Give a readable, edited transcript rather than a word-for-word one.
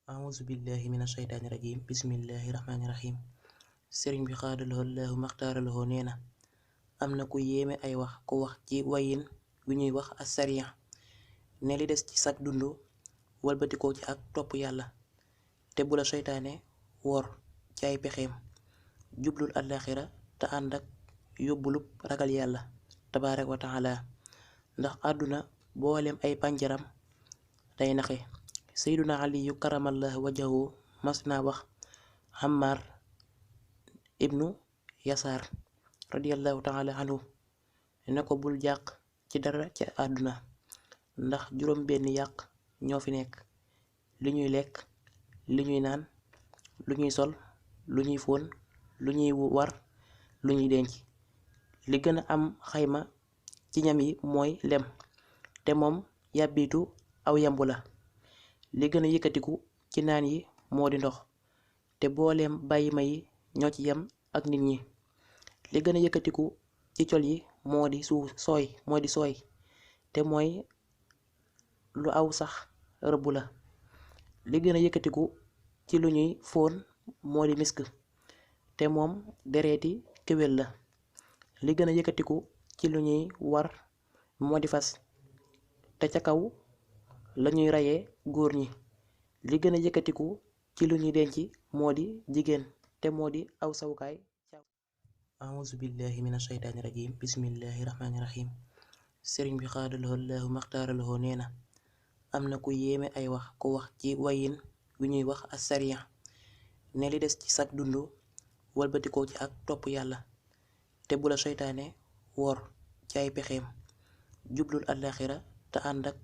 auzu billahi mina shaytaani rajim bismillahi rahmaani rahim sëriñ bi xaadalahoo laahu maxtaaralahoo nee na am na ku yéeme ay wax ku wax ci wayin wi ñuy wax asariya ne li des ci sag dund walbatikoo ci ak topp yàlla te bu la seytaane wor ci ay pexeem jublul àllaaxira te ànd ak yóbbulub ragal yàlla tabaaraka wa taala ndax àdduna booleem ay pànjaram day naxe. Seyduna aliyu karamallahu wajahu mas naa wax Ammar ibnu Yasaar radiyallahu taala anhu ne ko bul jàq ci dara ci àdduna ndax juróom benn yàq ñoo fi nekk: li ñuy lekk, li ñuy naan, lu ñuy sol, lu ñuy fóon, lu ñuy war, lu ñuy denc. Li gën a am xayma ci ñam yi mooy lem te moom yàbbitu aw yambu la. Li gën a yëkkatiku ci naan yi moo di ndox te booleem bàyyi ma yi ñoo ci yem ak nit ñi. Li gën a yëkkatiku ci col yi moo di sooy te mooy lu aw sax rëbb la. Li gën a yëkkatiku ci lu ñuy fóon moo di misk te moom dereeti kéwél la. Li gën a yëkkatiku ci lu ñuy war moo di fas te ca kaw la ñuy rayee góor ñi. Li gën a yëkkatiku ci lu ñuy denc moo di jigéen te moo di aw sawukaay. auzu billahi mina shaytaani rajim bismillahi rahmaani rahim sëriñ bi xaadalahoo laahu maxtaaralahoo nee na am na ku yéeme ay wax ku wax ci wayin wi ñuy wax asariya ne li des ci sag dund walbatikoo ci ak topp yàlla te bu la seytaane wor ci ay pexeem jublul àllaaxira te ànd ak